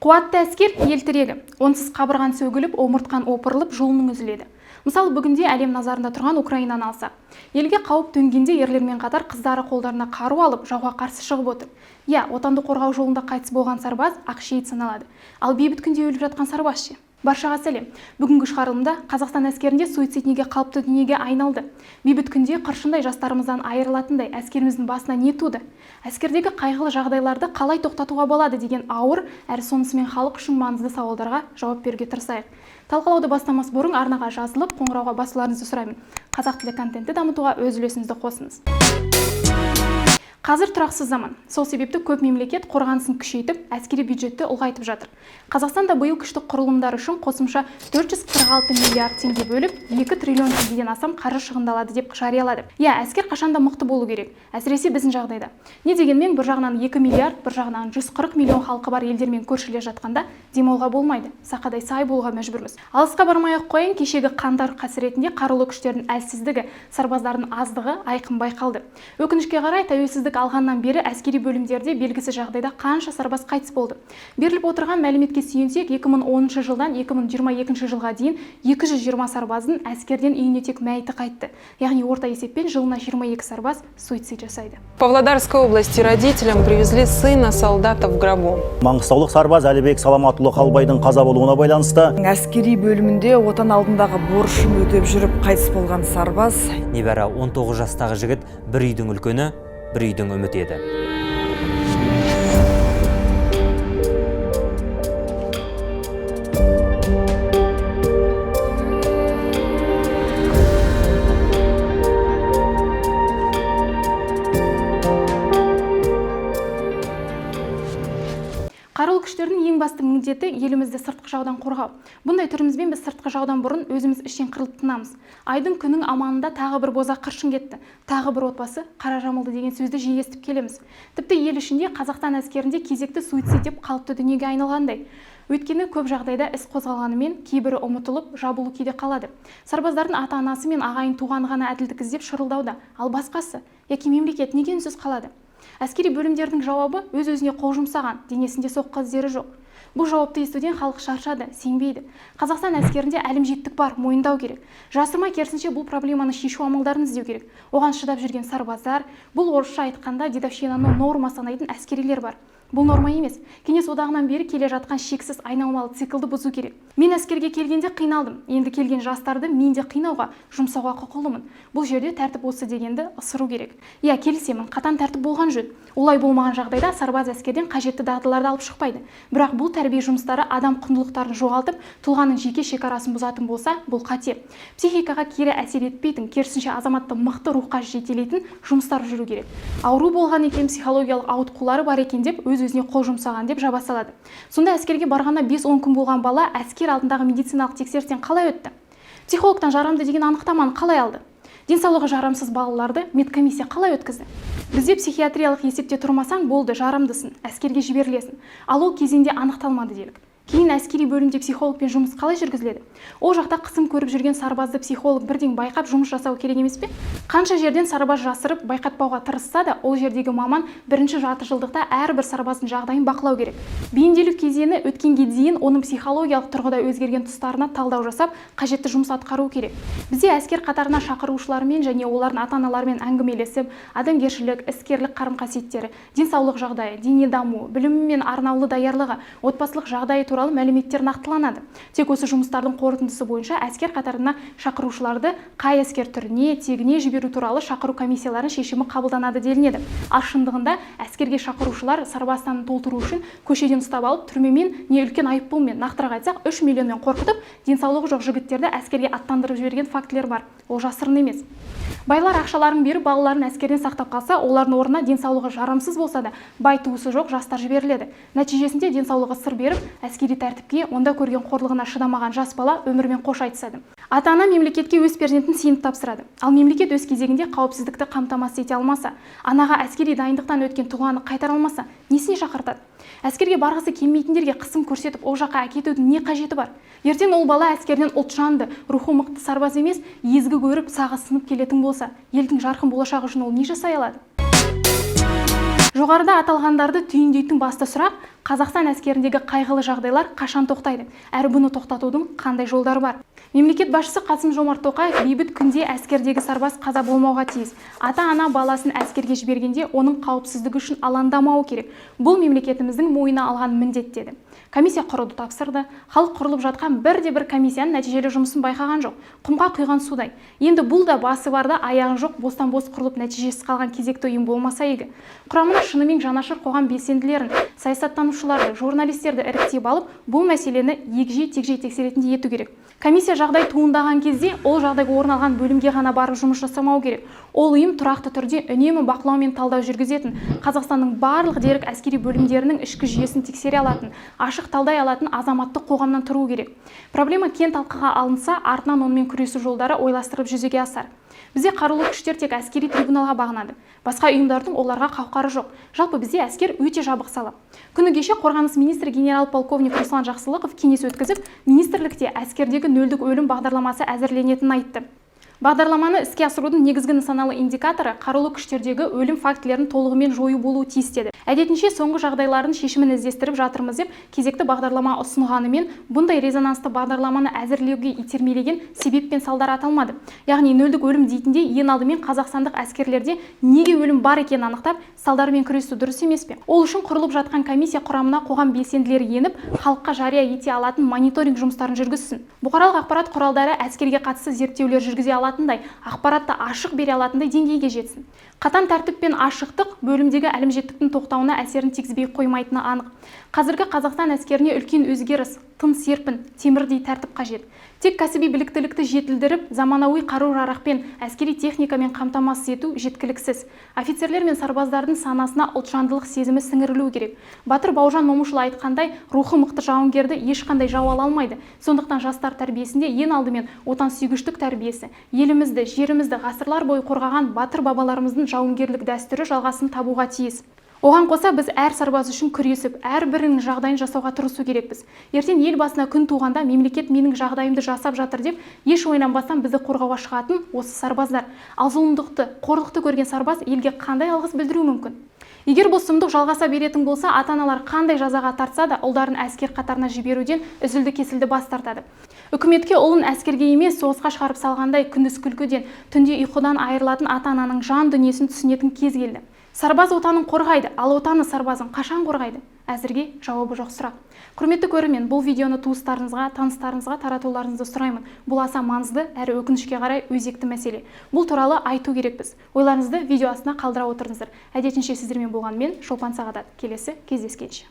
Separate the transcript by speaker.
Speaker 1: Қуатты әскер ел тірегі. Онсыз қабырған сөгіліп, омыртқан опырылып, жұлының үзіледі. Мысалы, бүгінде әлем назарында тұрған Украинаны алсақ. Елге қауіп төнгенде ерлермен қатар қыздары қолдарына қару алып, жауға қарсы шығып отыр. Иә, отанды қорғау жолында қайтыс болған сарбаз ақ шейіт саналады. Ал бейбіт күнде өліп жатқан сарбаз ше? Баршаға сәлем. Бүгінгі шығарылымда Қазақстан әскерінде суицид неге қалыпты дүниеге айналды? Бейбіт күнде қыршындай жастарымыздан айырылатындай әскеріміздің басына не туды? Әскердегі қайғылы жағдайларды қалай тоқтатуға болады деген ауыр, әрі сонысымен халық үшін маңызды сауалдарға жауап беруге тырысайық. Талқылауды бастамас бұрын арнаға жазылып, қоңырауға басуларыңызды сұраймын. Қазақ тілі контентті дамытуға өз үлесіңізді қосыңыз. Қазір тұрақсыз заман. Сол себепті көп мемлекет қорғанысын күшейтіп, әскери бюджетті ұлғайтып жатыр. Қазақстан да биыл күштік құрылымдар үшін қосымша 446 миллиард теңге бөліп, 2 триллион теңгеден астам қаржы шығындалады деп жариялады. Иә, әскер қашанда мықты болу керек, әсіресе біздің жағдайда. Не дегенмен, бір жағынан 2 миллиард, бір жағынан 140 миллион халқы бар елдермен көршілес жатқанда демалуға болмайды. Сақадай сай болуға мәжбүрміз. Алысқа бармай ақ қояйын, кешегі қаңтар қасіретінде қарулы күштердің әлсіздігі, сарбаздардың аздығы айқын байқалды. Өкінішке қарай, тәуелсіздік алғаннан бері әскери бөлімдерде белгісіз жағдайда қанша сарбаз қайтыс болды. Беріліп отырған мәліметке сүйенсек, 2010 жылдан 2022 жылға дейін 220 сарбаздың әскерден үйіне тек мәйіті қайтты. Яғни орта есеппен жылына 22 сарбаз суицид жасайды.
Speaker 2: В Павлодарской области родителям привезли сына солдата в гробу.
Speaker 3: Маңғыстаулық сарбаз Әлібек Саламатұлы Қалбайдың қаза болуына байланысты
Speaker 4: Әскери бөлімінде отан алдындағы борышын өтеп жүріп қайтыс болған сарбаз.
Speaker 5: Небәрі 19 жастағы жігіт бір үйдің үлкені, бір үйдің үміті еді.
Speaker 1: Қарулы күштердің ең басты міндеті елімізді сыртқы жаудан қорғау. Бұндай түрімізбен біз сыртқы жаудан бұрын өзіміз іштен қырылып тынамыз. Айдың күннің аманында тағы бір бозақ қыршын кетті, тағы бір отбасы қара жамылды деген сөзді жиі естіп келеміз. Тіпті ел ішінде Қазақстан әскерінде кезекті суицид деп қалыпты дүниеге айналғандай. Өйткені көп жағдайда іс қозғалғанымен кейбірі ұмытылып, жабылу күйде қалады. Сарбаздардың ата-анасы мен ағайын туғаны ғана әділдік іздеп шырылдауда, ал басқасы, яки мемлекет неге үнсіз қалады? Әскери бөлімдердің жауабы өз-өзіне қол жұмсаған, денесінде соққы іздері жоқ. Бұл жауапты естуден халық шаршады, сенбейді. Қазақстан әскерінде әлімжеттік бар, мойындау керек. Жасырмай, керісінше бұл проблеманы шешу амалдарын іздеу керек. Оған шыдап жүрген сарбаздар, бұл орысша айтқанда дедовщинаны норма санайтын әскерилер бар. Бұл норма емес. Кеңес одағынан бері келе жатқан шексіз айналмалы циклды бұзу керек. Мен әскерге келгенде қиналдым. Енді келген жастарды мен де қинауға, жұмсауға құқылымын. Бұл жерде тәртіп осы дегенді ысыру керек. Иә, келісемін, қатаң тәртіп болған жөн. Олай болмаған жағдайда сарбаз әскерден қажетті дағдыларды алып шықпайды. Бірақ бұл тәрбие жұмыстары адам құндылықтарын жоғалтып, тұлғаның жеке шекарасын бұзатын болса, бұл қате. Психикаға кері әсер етпейтін, керісінше азаматты мықты рухқа жетелейтін жұмыстар жүру керек. Ауру болған екен, психологиялық ауытқулары бар екен деп өз өзіне қол жұмсаған деп жаба салады. Сонда әскерге барғанына 5-10 күн болған бала әскер алдындағы медициналық тексерістен қалай өтті? Психологтан жарамды деген анықтаманы қалай алды? Денсаулығы жарамсыз балаларды медкомиссия қалай өткізді? Бізде психиатриялық есепте тұрмасаң болды, жарамдысың, әскерге жіберілесің. Ал ол кезеңде анықталмады делік. Кейін әскери бөлімде психологпен жұмыс қалай жүргізіледі? Ол жақта қысым көріп жүрген сарбазды психолог бірден байқап жұмыс жасау керек емес пе? Қанша жерден сарбаз жасырып, байқатпауға тырысса да, ол жердегі маман бірінші жарты жылдықта әрбір сарбаздың жағдайын бақылау керек. Бейімделу кезеңі өткенге дейін оның психологиялық тұрғыда өзгерген тұстарына талдау жасап, қажетті жұмыс атқару керек. Бізде әскер қатарына шақырушылармен және олардың ата-аналарымен әңгімелесіп, адамгершілік, іскерлік қарым-қасиеттері, денсаулық жағдайы, дене дамуы, білімі мен арнаулы даярлығы, отбасылық жағдайы туралы мәліметтер нақтыланады. Тек осы жұмыстардың қорытындысы бойынша әскер қатарына шақырушыларды қай әскер түріне, тегіне жіберу туралы шақыру комиссияларының шешімі қабылданады делінеді. Ал шындығында әскерге шақырушылар сарбаз санын толтыру үшін көшеден ұстап алып, түрмемен не үлкен айыппұлмен, нақтырақ айтсақ, 3 миллионмен қорқытып, денсаулығы жоқ жігіттерді әскерге аттандырып жіберген фактілер бар. Ол жасырын емес. Байлар ақшаларын беріп, балаларын әскерден сақтап қалса, олардың орнына денсаулығы жарамсыз болса да, бай туысы жоқ жастар жіберіледі. Нәтижесінде денсаулығы сыр беріп, әскери тәртіпке, онда көрген қорлығына шыдамаған жас бала өмірмен қош айтысады. Ата-ана мемлекетке өз перзентін сеніп тапсырады. Ал мемлекет өз кезегінде қауіпсіздікті қамтамасыз ете алмаса, анаға әскери дайындықтан өткен тұлғаны қайтара алмаса, несіне шақыртады? Әскерге барғысы келмейтіндерге қысым көрсетіп, ол жаққа әкетудің не қажеті бар? Ертең ол бала әскерден ұлтжанды, рухы мықты сарбаз емес, езгі көріп, сағы сынып келетін болса, елдің жарқын болашағы үшін ол не жасай алады? Жоғарыда аталғандарды түйіндейтін басты сұрақ: Қазақстан әскеріндегі қайғылы жағдайлар қашан тоқтайды? Әрі бұны тоқтатудың қандай жолдары бар? Мемлекет басшысы Қасым-Жомарт Тоқаев: «Бейбіт күнде әскердегі сарбаз қаза болмауға тиіс. Ата-ана баласын әскерге жібергенде оның қауіпсіздігі үшін алаңдамауы керек. Бұл мемлекетіміздің мойнына алған міндет», – деді. Комиссия құруды тапсырды. Халық құрылып жатқан бірде бір комиссияның нәтижелі жұмысын байқаған жоқ. Құмға құйған судай. Енді бұл да басы бар да аяғы жоқ, бостан бос құрылып, нәтижесіз қалған кезекті ұйым болмаса игі. Құрамына шынымен жанашыр қоғам белсенділерін, саясаттанушыларды, журналистерді іріктеп алып, бұл мәселені егжей тегжей тексеретіндей ету керек. Комиссия жағдай туындаған кезде ол жағдай орын алған бөлімге ғана барып жұмыс жасамау керек. Ол ұйым тұрақты түрде үнемі бақылау мен талдау жүргізетін, Қазақстанның барлық дерлік әскери бөлімдерінің ішкі жүйесін тексере алатын, ашық талдай алатын азаматтық қоғамнан тұруы керек. Проблема кең талқыға алынса, артынан онымен күресу жолдары ойластырылып, жүзеге асар. Бізде қарулы күштер тек әскери трибуналға бағынады, басқа ұйымдардың оларға қауқары жоқ. Жалпы, бізде әскер өте жабық сала. Күні кеше қорғаныс министрі генерал-полковник Руслан Жақсылықов кеңес өткізіп, министрлікте әскердегі нөлдік өлім бағдарламасы әзірленетінін айтты. Бағдарламаны іске асырудың негізгі нысаналы индикаторы қарулы күштердегі өлім фактілерін толығымен жою болуы тиіс деді. Әдетінше соңғы жағдайлардың шешімін іздестіріп жатырмыз деп кезекті бағдарлама ұсынғанымен, бұндай резонансты бағдарламаны әзірлеуге итермелеген себеп пен салдар аталмады. Яғни нөлдік өлім дейтіндей, ең алдымен қазақстандық әскерлерде неге өлім бар екенін анықтап, салдарымен күресу дұрыс емес пе? Ол үшін құрылып жатқан комиссия құрамына қоғам белсенділері еніп, халыққа жария ете алатын мониторинг жұмыстарын жүргізсін. Бұқаралық ақпарат құралдары әскерге қатысты зерттеулер жүргізе алатындай, ақпаратты ашық бере алатындай деңгейге жетсін. Қатаң тәртіп пен ашықтық бөлімдегі әлімжеттіктің тоқтауына әсерін тигізбей қоймайтыны анық. Қазіргі Қазақстан әскеріне үлкен өзгеріс, тың серпін, темірдей тәртіп қажет. Тек кәсіби біліктілікті жетілдіріп, заманауи қару-жарақпен, әскери техникамен қамтамасыз ету жеткіліксіз. Офицерлер мен сарбаздардың санасына ұлтжандылық сезімі сіңірілуі керек. Батыр Бауыржан Момышұлы айтқандай, рухы мықты жауынгерді ешқандай жау ала алмайды. Сондықтан жастар тәрбиесінде ең алдымен отансүйгіштік тәрбиесі, елімізді, жерімізді ғасырлар бойы қорғаған батыр бабаларымыздың жауынгерлік дәстүрі жалғасын табуға тиіс. Оған қоса, біз әр сарбаз үшін күресіп, әрбірінің жағдайын жасауға тырысу керекпіз. Ертең ел басына күн туғанда мемлекет менің жағдайымды жасап жатыр деп еш ойланбастан бізді қорғауға шығатын осы сарбаздар. Ал зұлымдықты, қорлықты көрген сарбаз елге қандай алғыс білдіруі мүмкін? Егер бұл сұмдық жалғаса беретін болса, ата аналар қандай жазаға тартса да, ұлдарын әскер қатарына жіберуден үзілді кесілді бас тартады. Үкіметке ұлын әскерге емес, соғысқа шығарып салғандай күндіз күлкіден, түнде ұйқыдан айырылатын ата ананың жан дүниесін түсінетін кез келді. Сарбаз отанын қорғайды, ал отаны сарбазын қашан қорғайды? Әзірге жауабы жоқ сұрақ. Құрметті көрермен, бұл видеоны туыстарыңызға, таныстарыңызға таратуларыңызды сұраймын. Бұл аса маңызды әрі, өкінішке қарай, өзекті мәселе. Бұл туралы айту керекпіз. Ойларыңызды видео астына қалдыра отырыңыздар. Әдетінше, сіздермен болған мен, Шолпан Сағадат. Келесі кездескенше.